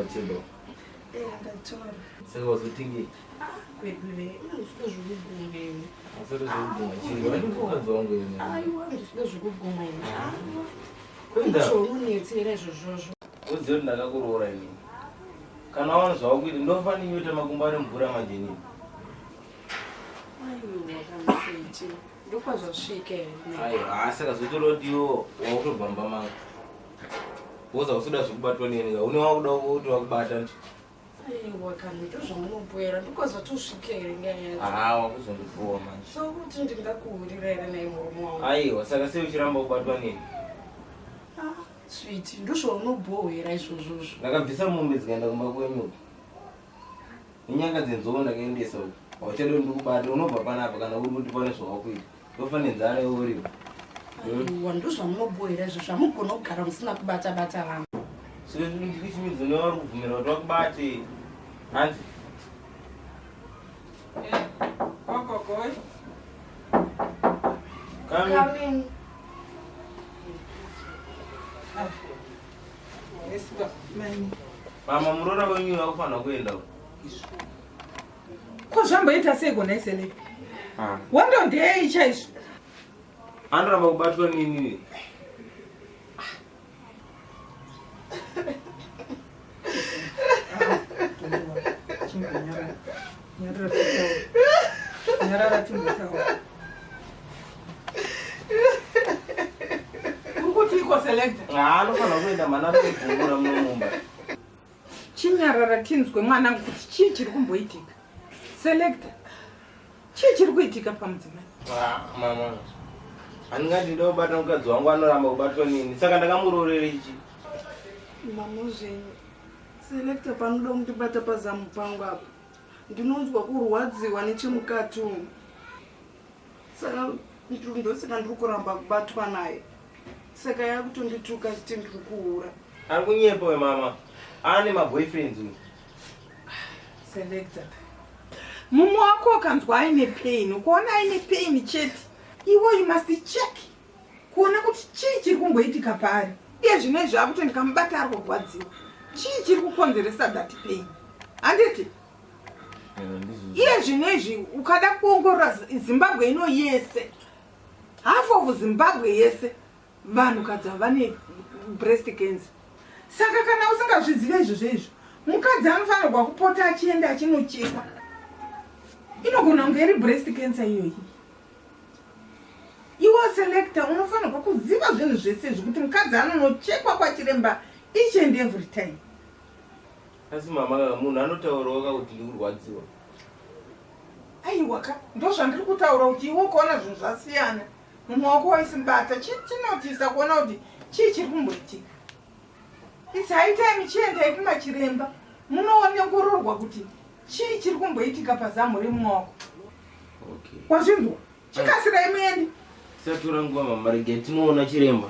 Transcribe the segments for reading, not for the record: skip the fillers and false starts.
kuchemba. Eh, ndatora. Saka wazotengei? Ah, kwedu ve, ndisida zvekuguma ini. Asati zvekuguma chinhu, wani mukadzi wangu ini. Aiwa, ndisida zvekuguma ini. Ah. Kuenda. Zvaunonetsera izvozvozvo. Uzive kuti ndakakuroora ini. Kana waona zvawakuita ndofanira kuita makumbo ari mvura manje inini. Aiwa, kana Ndokwazvasvika here? Aiwa, asi akazotora kuti iwo wakutobva mumba mangu. Woza usuda zvekubatwa neni ka. Une wakuda kuti wakubata nti. Aiwa kana ndozvamunopwera ndokwazvatosvika here nyaya yacho? Ah, wakuzondibhowa manje. So kuti ndingakuhurira here naye murume wangu? Aiwa, saka sei uchiramba kubatwa neni? Ah, sweet, ndozvaunobhohwera izvozvozvo. Ndakabvisa mombe dzikaenda kumba kwenyu uko. Nenyanga dzenzou ndakaendesa uko. Hauchadi kuti ndikubate, unobva panapa kana uri kuti pane zvawakuita. Ndofa nenzara iwe uripo. Aiwa, ndozvamunobhohwera izvozvo. Hamugona kugara musina kubata bata vanhu. Saka ndikuchimidza nevari kubvumira kuti vakubate. Hanzi. Kokokoi. Come. Come in. Mama muroora wenyu akufanira kuenda uko. Ko zvamboita sei kona isele? Ah. Wando ndei chaizvo? Anoramba kubatwa nini? Nyarara timbotaura. Uri kuti iko selector? Ah, anofanira kuenda mwana ari kugumura muno mumba. Chinyarara tinzwe mwanangu kuti chii chiri kumboitika. Selector. Chii chiri kuitika pamudzimai? Ah, mama. Handingati ndoda kubata mukadzi wangu anoramba kubatwa nini. Saka ndakamuroorera ichi. Mama zvenyu. Selector panoda kundibata pazamu pangu apa. Ndinonzwa kurwadziwa nechemukati umu. Saka ndosaka ndiri kuramba kubatwa naye. Saka yakutondituka achiti ndiri kuhura. Ari kunyepa we mama. Ane maboyfriends uyu. Selector. Mumwe wako ukanzwa aine pain, ukaona aine pain chete, iwe you must check kuona kuti chii chiri kumboitika paari. Iye zvino izvi akuti ndikamubata ari kurwadziwa. Chii chiri kukonzeresa that pain? Handiti? Iye zvino izvi ukada kuongorora Zimbabwe ino yese, half of Zimbabwe yese vanhukadzi vane breast cancer. Saka kana usingazvizive izvozvo izvo, mukadzi anofanirwa kupota achienda achinochekwa. Inogona kunge iri breast cancer iyoyi. Iwe selector unofanirwa kuziva zvinhu zvese izvi kuti mukadzi anonochekwa kwachiremba each and every time. Asi mama kaka munhu anotaurawo ka kuti ndikurwadziwa. Aiwa ka ndozvandiri kutaura kuti iwe ukaona zvinhu zvasiyana mumwe wako waisimbata chinotisa kuona kuti chii chiri kumboitika. It's high time chiendai kumachiremba munoonongororwa kuti chii chiri kumboitika pazamu remumwe wako. Okay. Wazvinzwa? Chikasirai muende. Tisatora nguva mama regai tinoona chiremba.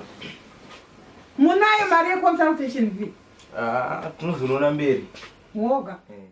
Munayo mari yeconsultation fee? Ah, tinozonoona mberi. Woga. Eh.